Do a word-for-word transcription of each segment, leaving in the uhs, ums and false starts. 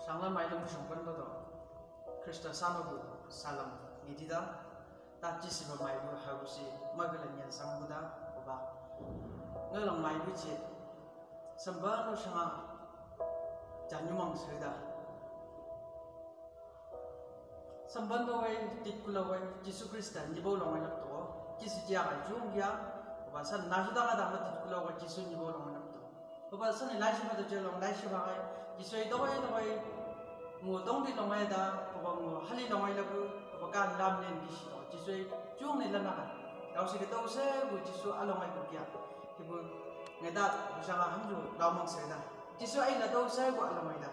Sanglam mailum sungkan boto. Krista sano bu salam ngidida. Tati siba maibu hagusi magala nyan sangbuda. Oba. Ngalang maibu ci. Sambano sanga. Janyumang seda. Sambano wai titkula wai Jisu Krista nibau longai lapto. Jisu jaga junggia. Oba san nasu danga danga titkula wai Jisu nibau longai lapto. Oba san laisi mata jelong laisi bagai. Jisu ai doi doi. Ngo tong di longai da. Oba ngo hali longai labu. Oba kan lam nen Jisu. Jisu ai jung ni lanaga. Kau si ketau se bu Jisu alongai bukia. Ibu ngedat busanga hamju laumang seda. Jisu ai la dau sai bu alongai da.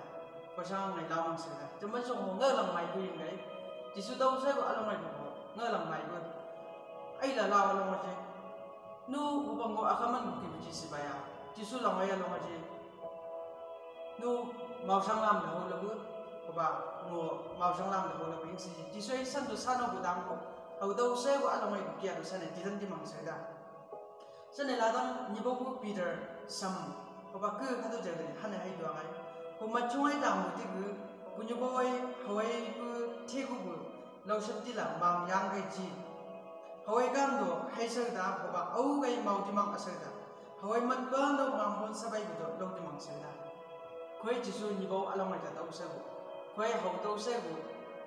Busanga ngai laumang seda. Cuma so ngalang mai bu ingai. Jisu dau sai bu alongai bu ngalang mai bu. Ai la lau alongai je. Nu ubang ngo akaman buki buci sibaya. Jisu longai alongai je. Nu mau sanglam da hau labu. Oba ngo mau sanglam da hau labu ing si. Jisu ai sandu sano bu dangko. Hau dau sai bu alongai bukia du sana didan di mang seda. Sene ladang nibogu Peter sam. Oba ke kado jagani hana hai dua gai. Ko machungai dang mu tigu. Ku nibo ai hawai ku tegu bu. Lau septi la mang yang gai ji. Hawai kan do hai sau da oba au gai mau di mang asau da. Hawai mat ban do mang bon sabai bu do lau di mang sau da. Khoi Jisu nibau alongai da tau segu. Khoi hau tau segu.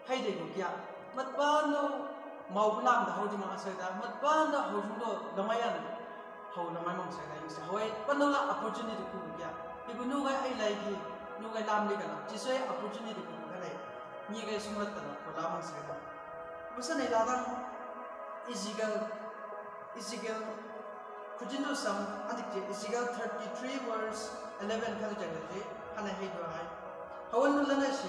Hai de gu kia. Mat ban do mau bulam da hau di mang asai da. Mat ban do hau jung do damai an. Hau damai mang sai da. Ing sa hawai pan do la opportunity ku gu kia. Ibu nu gai ai lai gi. Nu gai lam li kana. Jisu ai opportunity ku gu kana. Ni gai sumrat kana. Ko lam mang sai da. Masa nai ladang. Ezekiel Ezekiel, kujindu sam, adik je, Ezekiel thirty-three verse eleven kadu jaga je, hana hai dua hai. Hawan nu lana si,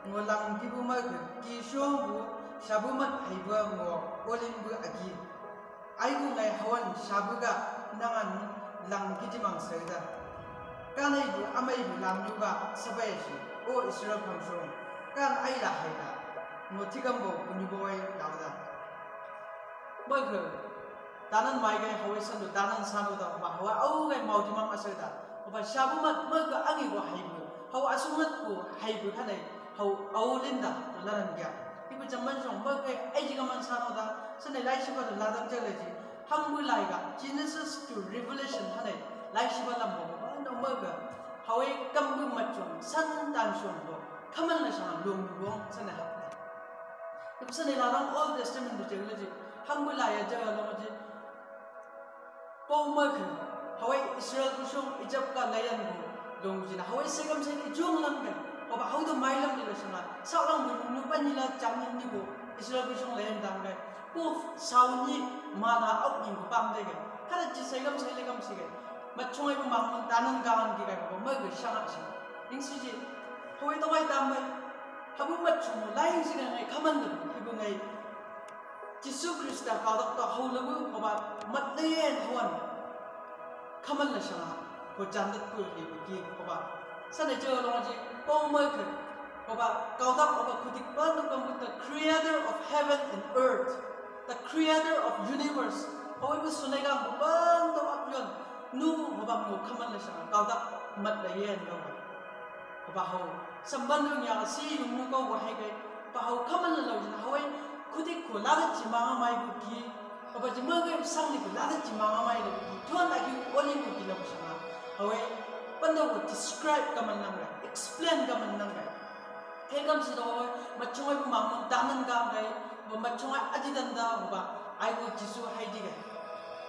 ngo lang gibu ma ke, ki shong bu, shabu mat hai bua ngo, olim bu agi. Ai gu ngai hawan shabu ga, nangan lang gidi mang sauda. Kan ai bu, amai bu lang nu ga, sabai si, o Israel pamsong, kan ai la hai la, ngo tigam bo, kuni bo ai, lauda. Maka, danan mai gai hawai sanu, danan sanu da, ma hawai au gai mau di mang asau da. Oba shabu mat maka angi go haibu. Hau asungat go haibu kanai. Hau au linda, lanan gia. Ibu jaman jong maka ai jiga man sanu da. Sanai lai shiba da ladan jale ji. Hangbu lai ga, Genesis to Revelation hanai. Lai shiba lambo. Ando maka. Hawai kambu machong, san tan shong go. Kaman na shang long go, sanai hapta. Ipsani ladang Old Testament tu jeng leji, hangbu lai ya jaga long ji. Pau ma khen, hawai Israel busong Egypt ka layan bu long ji na. Hawai segam sen ijong lang ben. Oba hau do mailam di la sanga. Sau lang bu nu pa ni la jang ni bu Israel busong layan dang ben. Puf sau ni mana au ni bu pam de ge. Kada ji segam sen legam si ge. Machungai bu mang mun danan gangan ki kai bu ma ge sanga si. Ing si ji. Hawai tawai tam bai. Habu machung lain si ngai kaman da, ibu ngai. Jisu Krista kau dak ta hau labu, oba, mat lain hawan. Kaman la sanga, ko jandat ku ibu ki, oba. Sana je long ji, oh my God. Oba, kau dak, oba, kudik ban kam the creator of heaven and earth, the creator of universe. Oba, ibu sunai gam, ban do apyon. Nu, oba, mo kaman la sanga, kau dak, mat lain hawan. Oba hau, samban lu nya si yung nu kau wahai kai, oba hau kaman la lau jina hawai, kudik ko ladat ji manga mai bu ki, oba ji manga sang ni ko ladat ji manga mai la bu ki, tuan lagi oli bu ki la bu sanga, hawai, panda ko describe kaman nang kai, explain kaman nang kai. Kai kam si da hawai, machungai bu mang mun danan gam kai, oba machungai adi dan da, oba, ai bu Jisu hai di kai.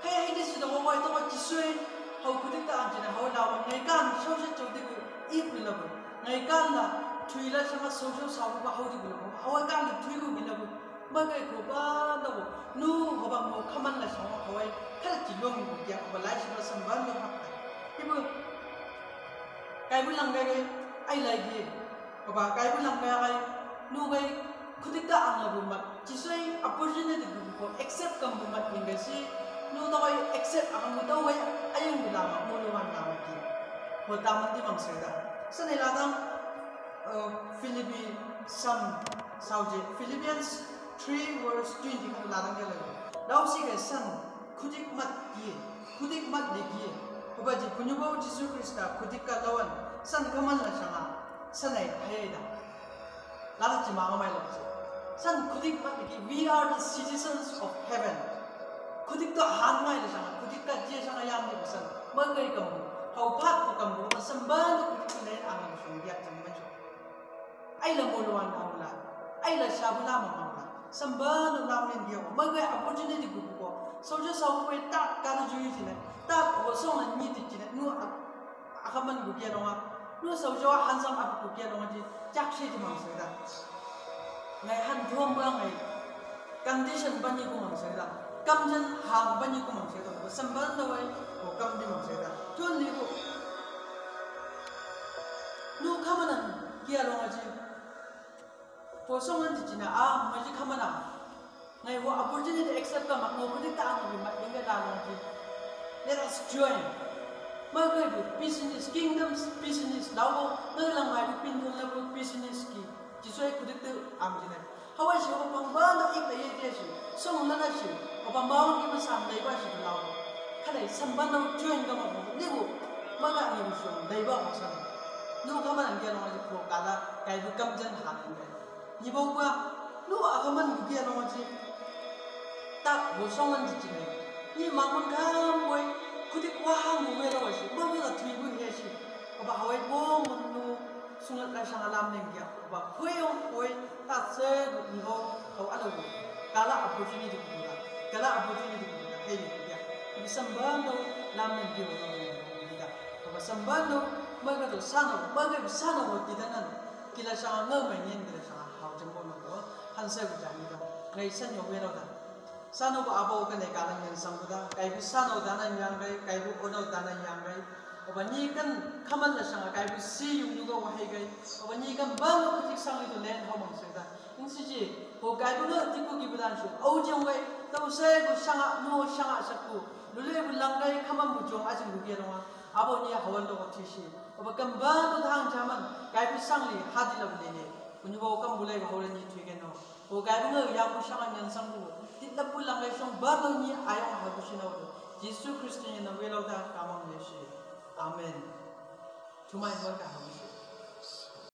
Kai hai di si da hawai, to Jisu hai, hau kudik ta anjina, hawai lawan, ngai kan, shau shau di bu, Ip ni labu. Ngai kan la, tui la sama social sabu ba hau di bu labu. Hawai kan la tui gu bi labu. Magai ko ba labu. Nu, oba mo kaman la sama hawai. Kada ti long bu kia, oba lai sama samban lo hak. Ibu. Kai bu lang gai gai. Ai lai gi. Oba kai bu lang gai gai. Nu gai. Kudik ta ang labu mat, Jisu ai opportunity bu ko accept kam bu mat ning gai si, nu ta wai accept ang bu ta wai ayung bu lama, mo lo wan lama ki. Ko ta man di mang seda. Sanai ladang, eh, Philippi sam sau je, Philippians three verse twenty kan ladang je lagu. Lau si gai san, kudik mat ki, kudik mat di ki. Oba ji punyubo Jisu Krista kudik ka lawan, san kaman la sanga. San ai, hai ai da. Lada chi manga mai lo chi. San kudik mat ki, we are the citizens of heaven. Kudik to han ngai le sanga, kudik ka je sanga yam ni san. Magai kambu. Hau pat ko kambu, samban kudik ne angan sung dia jam mai. Ai la moluan aula. Ai la sabula mamula. Samban lam nen dia. Magai opportunity ku ko. Soja sau ko ta ka ju ji ne. Ta ko song ni ti ji ne. Nu a Akaman gu kia nonga, nu sau jawa hansam apu gu kia nonga ji, jak se di mang sai da. Ngai han duam ba ngai, condition bani gu mang sai da. Kamjan hang bani gu mang sai da. Samban da wai, ko kam di mang sai da. Tun ni gu. Nu kamanan kia nonga ji. Ko songan di jina, ah, maji kamana. Ngai ho opportunity accept kama, ngai ho kudik ta ang di mat, ingga da ngai di. Let us join. Magai bu business, kingdom's business, lau bo, ngai lang ngai bu pindun la bu business ki. Jisoi kudik tu ang di nai. Hawai si ho pang bando ik la ye dia si. Song na na si. Ho pang bawang ki masam lai ba si lau bo. Kalai samban lau join kama bu. Ni bu. Maga ni bu song lai ba masam. Nu kamanan dia ngai di ko kala, kai bu kamjan hang. Ni bau ba, nu akaman gu kia nonga ji. Ta, bo songan di jina. Ni mangun kam boi, kudik wahang gu wela wasi, bo wela tui gu he si. Aba hawai bo mun nu, sungat lai sanga lam neng kia. Aba koi ong koi, ta se gu ni bau, kau ada gu. Kala opportunity gu da. Kala opportunity gu da. Hei ni kia. Ibi samban do, lam neng kia, lam neng kia. Aba samban do, maga do sano, maga sano, tidak nan. Kila sanga ngau mai nien kila sanga hau jembo no do, hansa bu jami do. Ngai san yo wero da. Sano bu abo ka ne kala nien sang bu da. Kai bu sano dana yang gai, kai bu ono dana yang gai. Oba ni kan kaman la sanga kai bu si yung nugo wahai gai. Oba ni kan bang kutik sang itu len hau mang sai da. Ing si ji, ho kai bu no tiku ki bu dan su. Au jeng gai, tau sai bu sanga, no sanga saku. Lule bu lang gai kaman bu jong ajeng bu kia nonga. Abo ni hawan do ko tisi. Oba kamba to thang jaman, kai bu sang li hadi la bu lele. Kunyu ba okam bulai ba hore ni tui keno. O kai bu ngai yang bu sang nyan sang bu. Tit la bu lang kai song ba lo ni ayong ha bu sina bu. Jisu Kristo ni na welo da kamang Yesu. Amen. Tumai mo ka ha bu si.